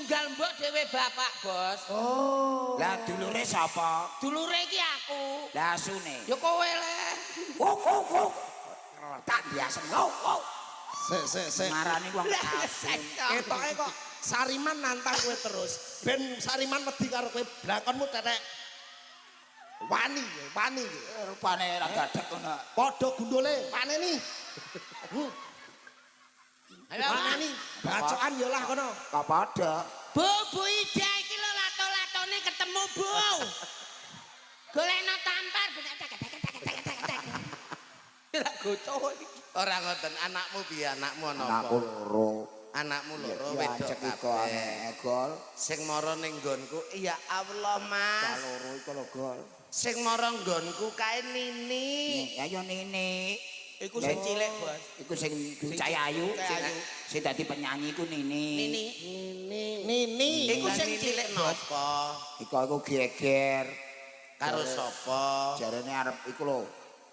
Tunggal mbok dhewe bapak, Bos. Oh. Lah dulure sapa? Dulure iki aku. Lah asune. Ya kowe le. Oh oh oh. Tak biasa. Oh oh. Sik sik sik. Marani wong asu. Ketoke kok Sariman nantang kowe terus. Ben Sariman wedi karo kowe, blakonmu tetek. Wani, wani. Rupane ra gadek ngono. Padha gundule, paneni. Ayo, Paneni. Bacokan ya lah kono. Kok padha. Bu, Bu Ida iki lho lato-latone ketemu, Bu. Golekno tampar ben tek tek tek tek tek tek. Lah goco iki. Ora ngoten, anakmu piye? Anakmu ana apa? Anakku loro. Anakmu loro Ya wedok ancek iku kabeh. anake gol. Sing mara ning nggonku, ya Allah, Cah Mas. loro iku lho gol. Sing mara nggonku kae Nini. Nih, ayo Nini. Iku sing cilik, Bos. Iku sing cah ayu, Cah ayu. sing dadi penyanyi iku Nini. Nini. Nini. Nini. Iku Lah, sing Nini cilik napa? napa? Iku aku geger. Karo sapa? Jarene arep iku lho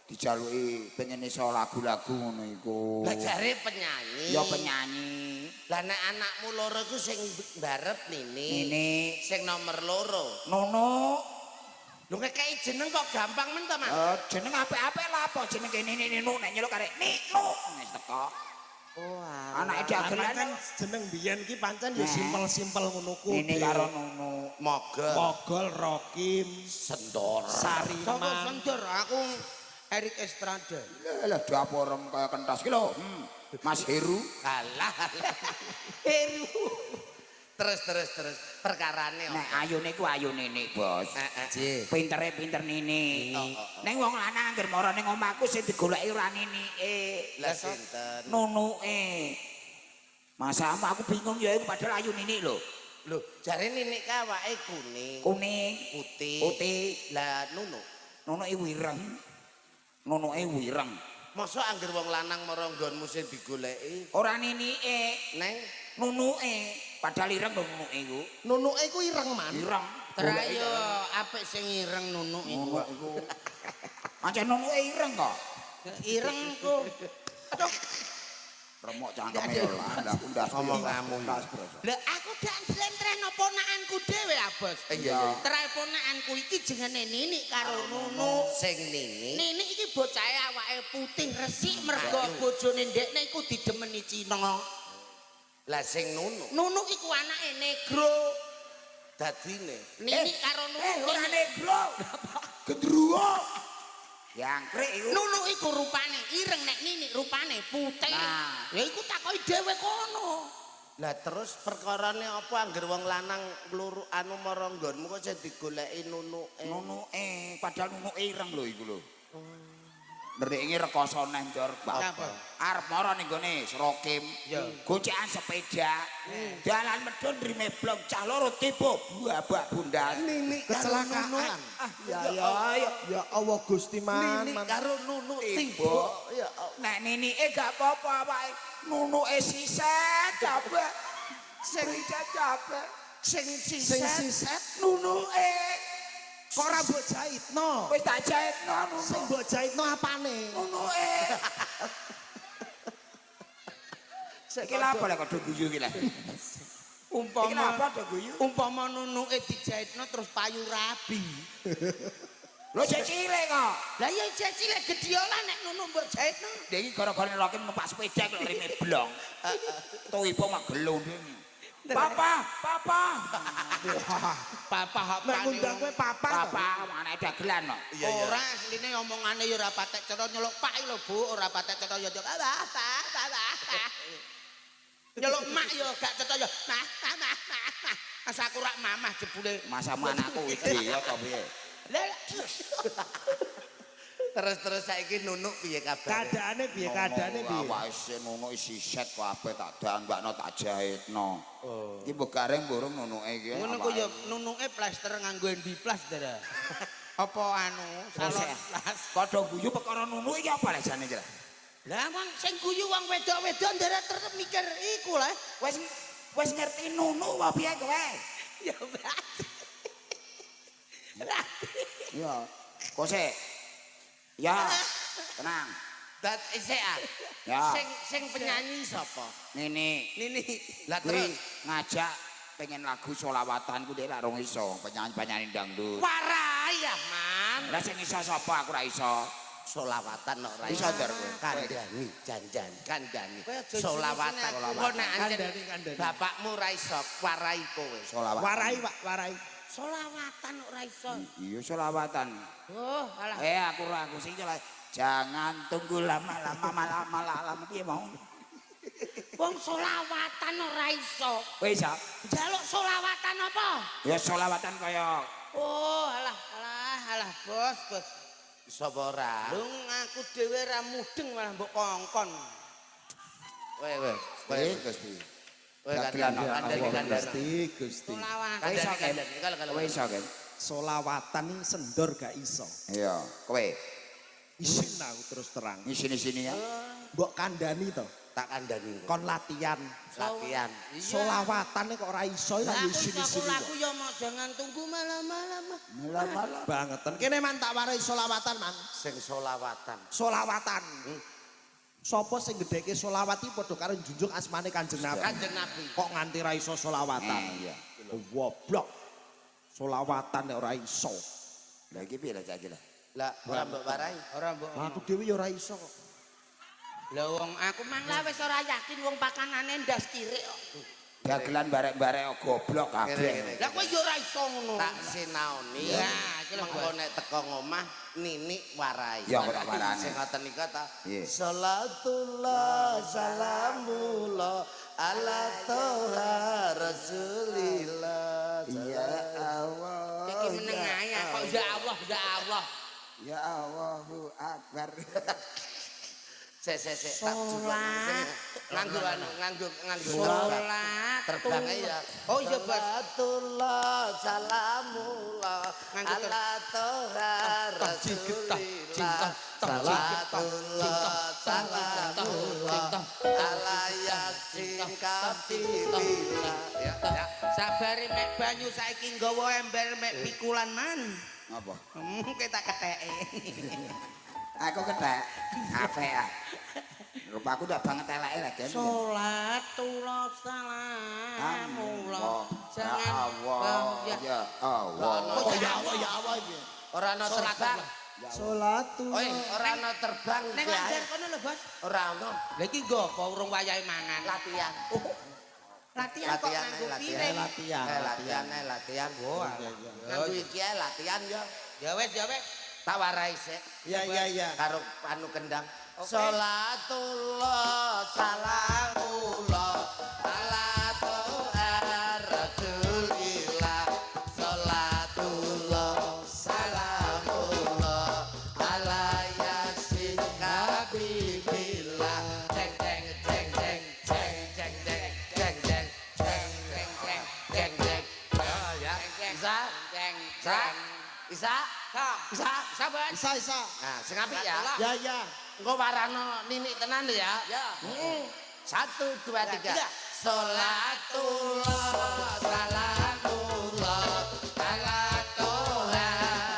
dijaluki pengen iso lagu-lagu ngono iku. Lah jare penyanyi. Ya penyanyi. Lah nek anakmu loro iku sing mbarep Nini. Nini. Sing nomor loro. Nono. Lho ngekeki jeneng kok gampang men to, Mas? Jeneng apik-apik lah apa jeneng kene Nini Nino nek nyeluk karek Nino wis teko. Oh, Anake Pancen dagelan jeneng biyen ki pancen ya Nah. simpel-simpel ngono ku. Nini karo Nono. Mogel. Mogol, Rokim, Sendor. Sapa Sariman. sendor aku Erik Estrada. Lah dapurem kaya kentas ki lho. Mas Heru. Alah. Alah. Heru. Terus terus terus perkarane Nek ayune ku ayu Nini, Bos. Heeh. Pintere pinter Nini. Oh, oh, oh. Ning wong lanang angger mara ning omahku sing digoleki ora Ninike. Lah sinten? Nunuke. Masa aku bingung ya iku padahal ayu Nini lho. Lho, jare Nini ka awake kuning, Kuning, putih. putih, Lah Nunu. nunuke wireng. Nunuke wireng. Mosok angger wong lanang mara nggonmu sing digoleki Ora Ninike, neng nunuke. Padahal ireng lho nunuke iku. Nunuke ku ireng man. Ireng. Terayo apik sing ireng nunuk iku. Nunuk iku. Pancen nunuke ireng kok. Ireng ku. Aduh, Remuk cangkeme yo lah, ndak ndas. Omonganmu. Ndas bros. lah aku gak njlentrehno ponakanku dhewe, ah, Bos. Iya iya. Terae ponakanku iki jenenge Nini karo Nunu. Sing Nini. Nini iki bocahe awake putih resik mergo bojone ndekne iku didemeni Cina. Lah sing Nunu Nunu iku anake negro. Dadine. Nini karo Nunu. Ora negro. Gendruwo. Yangkrik iku. Nunu iku rupane ireng nek Nini rupane putih. Nah. Ya iku takoki dhewe kono. Lah terus perkarane apa angger wong lanang luru anu mara nggonmu kok sing digoleki nunuke. Nunuke, padahal nunuke ireng lho iku lho. Ndek rekoso neh njor Apa? Arep mara ning gone Srokim. Gocekan sepeda. Dalan medhun rime blong cah loro tiba babak bundas. Nini Kecelakaan. Ah, ya ya ya. Ya Allah Gusti man. Nini man. karo Nunu Tiba. tiba. Ya Allah. Nek ninike gak apa-apa awake. Nunuke siset kabeh. Sing siset kabeh. Sing Sing siset siset Nunuke kok ora mbok jahitno. wis tak jahitno Sing nunuk. mbok jahitno apane? Nunuke. Iki lha apa lek kok do guyu iki lha? Iki lha Umpama apa do guyu? umpama nunuke dijahitno terus payu rabi. Lho sik cilik kok. Lah ya isih cilik gedhe lah nek nunu mbok jahitno. Dia iki gara-gara Rokim numpak sepeda kok rime blong. Tuwipo mah gelunding. Papa, papa. Papa hak Nek ngundang kowe papa. to? Papa, anake dagelan kok. Iya iya. Ora asline omongane ya ora patek cetha nyeluk pak iki lho Bu, ora patek cetha ya Pak Pak Pak. Nyeluk mak ya gak cetha ya. Mah mah mah mah. Masa aku rak mamah jebule. Masa anakku iki ya to piye? Lah Terus terus saiki Nunu piye kabare? Keadaane piye? Keadaane piye? Awake sing ngono siset kabeh tak dambakno tak jahitno. Iki mbok gareng burung nunuke iki. ngono ku ya nunuke plester nganggo NB Plus dara. Apa anu salon plas. Padha guyu perkara nunu iki apa lek jane iki? Lah wong sing guyu wong wedok-wedok ndara tetep mikir iku lah. Wis wis ngerti nunu apa piye kowe? Ya berarti. Ya. Kose. Ya. Tenang. Dat isik ah. Ya. Sing sing penyanyi sapa? Nini. Nini. Lah Kuwi terus ngajak Pengen lagu solawatan ku dhek lak rong iso, penyanyi-penyanyi dangdut. Warai ya, Man. Lah sing iso sapa, aku ora iso. Solawatan kok ora Iso, Dar, kowe. Kandhani janjan kandhani. Kowe aja Solawatan. sini-sini. Engko nek ancen Kandhani, kandhani. bapakmu ora iso warai kowe. Solawatan. Warai, Pak, warai. Solawatan kok ora iso. Iya solawatan. Oh, alah. Eh aku ora, aku sing salah. Jangan tunggu lama-lama malah lama piye mau. Wong solawatan ora iso. Kowe iso? Njaluk solawatan apa? Ya solawatan kaya Oh, alah, alah, alah, bos, bos. Iso apa ora? Lho ngaku dhewe ora mudeng malah mbok kongkon. Kowe kowe. Kowe Eh. Gusti. Kowe Dagelan kandhani kandhani Allah, kandhani. Gusti, Gusti. Solawatan. Kowe iso, Ken? Kandhani kalau kalau. Kowe iso, Ken? Solawatan ini sendor gak iso. Iya, kowe Isin aku terus terang. sini-sini ya. Mbok kandhani to, Tak kandhani. kon latihan. Latihan. Solawatan kok ora iso Lah lah aku iso aku isin-isin. lagu ya mau jangan tunggu malam-malam. Malah-malah. Bangetan. Kene man tak warai solawatan, Man. Sing solawatan. Solawatan. Sopo sing gedheke solawat iki padha karo njunjung asmane Kanjeng Nabi. Kanjeng Nabi. Kok nganti ra iso solawatan? Eh, iya. Goblok. Solawatan nek ora iso. Lah iki piye lah saiki lah? Lah ora mbok warai. Ora mbok. Lah aku dhewe ya ora iso kok. Lah wong aku mang lah wis ora yakin wong pakanane ndas kirik kok. Dagelan barek-barek goblok kabeh. Ngene, ngene. Lah kowe ya ora iso ngono. Tak sinaoni. Ya, iki lho, Mengko nek teko ngomah ninik warai. Ya, aku tak warani. Sing ngoten nika ta. Iya. Salatullah salamullah ala toha rasulillah. Ya Allah. Iki meneng ae kok ya Allah, ya Allah. Ya Allahu Akbar. Sik sik sik tak Salat. Nganggo anu, nganggo nganggo terbang. Salat. Terbange ya. Oh iya, Bos. Salatullah salamullah Nganggo ter- ala toha rasulillah. Salatullah salamullah ala yasin kabilillah. Ya, ya. Sabare mek banyu saiki nggawa ember mek pikulan man. Apa? Kowe tak ketheke. Aku kethek. Apik ah. Rupaku ndak banget eleke lah, Gen. Salatullah salamullah. Ya Jangan Allah. ya. Ya Allah. Oh ya Allah, ya Allah iki. Ora ana terbang. Salatullah. Oi, ora ana terbang. Ning iki ae. lancar kono lho, Bos. Ora ono Lah iki nggo apa urung wayahe mangan? latihan. Latihan kok Latihan, nganggo latihan. piring. Latihan. Eh, latihan, eh, latihan. Wah. Nganggo iki ae latihan ya. Ya wis, ya wis. Tak warai sik Iya iya iya. karo anu kendang. Oke. Salatullah salamullah ala toha rasulillah. Salatullah salamullah ala yasin habibillah. Ceng ceng ceng ceng ceng ceng ceng ceng ceng ceng ceng ceng ceng ceng. Ya, ya. Isa, Ceng. Isa, Isa, Sa. Isa. Isa, Bos. Isa isa. Nah, sing apik ya. Ya ya. Engko warano ninik tenan lho ya. Ya. Satu, dua, tiga. Tiga. Salatullah, salamullah, ala toha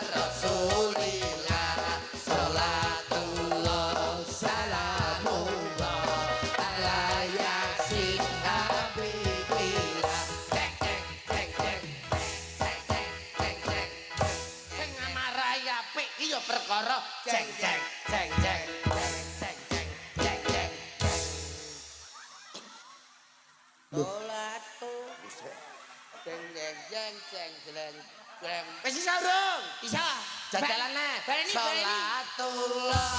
rasulillah. Salatullah, salamullah, ala yasin habibillah. Ceng, ceng, ceng, ceng, ceng, ceng, ceng, ceng. Sing ngamarai apik iki ya perkara ceng, ceng, ceng, ceng, ceng, ceng, ceng, ceng, ceng. Salatu. Ceng ceng ceng ceng ceng ceng. Wis iso urung? Isa. Jajalan neh. Baleni, baleni. Salatullah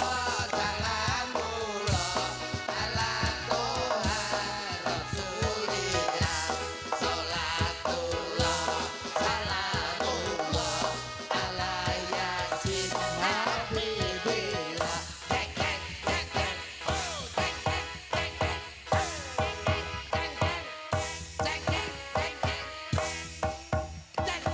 salamullah ala toha rasulillah. Salatullah salamullah ala yasin habibillah. Ceng ceng ceng ceng. Oh, ceng ceng ceng ceng. Ceng ceng. Ceng ceng ceng ceng. Ceng.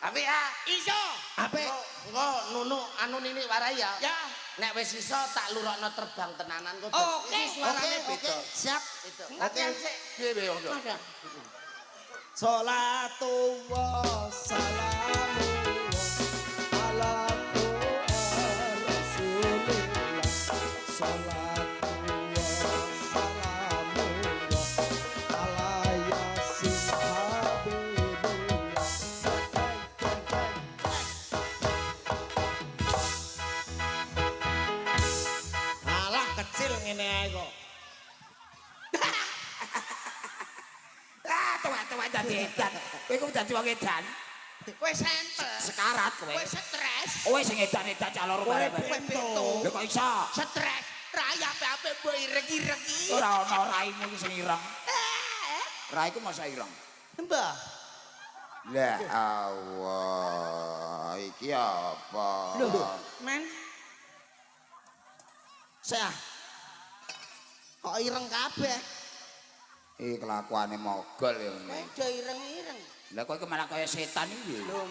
Apik ya? Iso. Apik. Engko nunuk anu nini warai ya. Ya. Nek wis iso tak lurokno terbang tenanan kok. Oke. Iki suarane Oke, beda. oke, siap. Itu. Latihan sik. Piye piye wong. Mas. Salatullah salamullah ala rasulillah. Salatullah salamullah Tuwek-tuwek dadi edan. Kowe iku dadi wong edan. Kowe sampel. Sekarat kowe. Kowe stres. Kowe sing edan-edan cah loro Kowe bareng. bento. Lha kok iso? Stres. Rai ape-ape mbok ireng-irengi. Ora ana raimu iki sing ireng. Raiku masa ireng. Mbah. Lah Allah, iki apa? Lho, men. Saya. Kok ireng kabeh? Iki kelakuane mogol ya ngene. Kowe aja ireng-ireng. Lah kok iki malah kaya setan iki. Lho.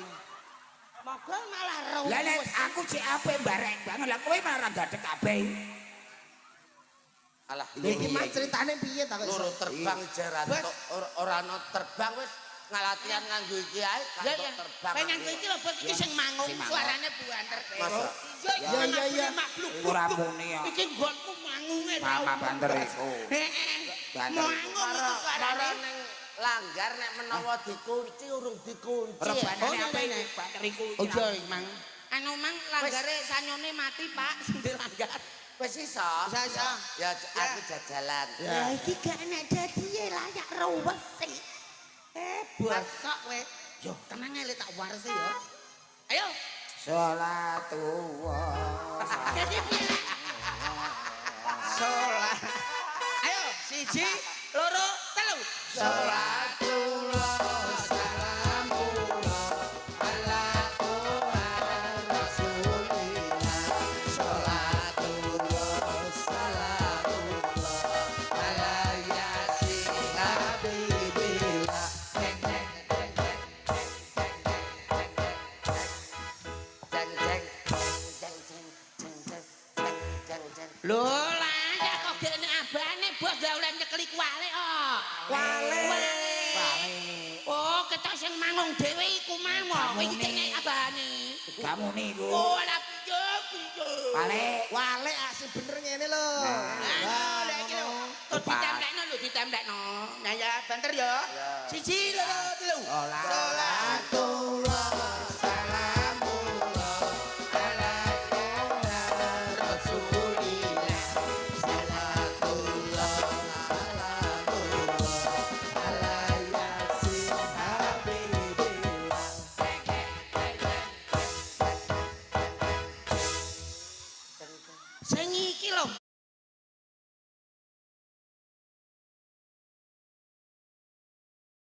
Mogol malah Lah nek ruwes. aku cek ape bareng banget lah kowe malah ra gadek kabeh. Alah, Lha iki mah ceritane piye ta kok iso? loro terbang jerantok ora ana terbang wis ngalatian nganggo iki ae Ya kantok ya. terbang. Kowe nganggo iki lho, Bos, iki sing mangung Sing mangung. suarane buanter. Masa? Iya Ya, ya, ya. Ora muni ya. Iki nggonku mangunge tau. Mama banter iku. Heeh. Banter. Mangung iku Para suarane. ning langgar nek menawa dikunci urung dikunci. Rebanane Oh, iya, apa iya. iki banter iku. Oh iya, Mang. Anu Mang langgare sanyone mati, Pak, sing dilanggar. Wis iso. Iso, iso. Ya aku jajalan. Ya iki gak enak dadi layak ruwes sih. Bosok kowe. Yo, tenang ae le tak warese yo. Ayo. Salatullah. Jadi piye? Salat. Ayo, siji, loro, telu. Salatullah salamullah ala Rasulillah. Salatullah salamullah ala Yasin Habibillah. Ceng ceng ceng ceng ceng ceng ceng ceng ceng ceng ceng ceng. Lho, layak kok gene abane bos gak oleh nyekeli kuwalik kok. Kuwalik. Oh, ketok sing mangung dhewe iku mang. Iki kene abane. Gak muni iku. Oh, lah piye piye. Balik. Wale ah sing bener ngene lho. Nah, lha iki lho. Terus ditemplekno lho, ditemplekno. Nah ya, banter ya. Siji, loro, telu. Salat. Salat.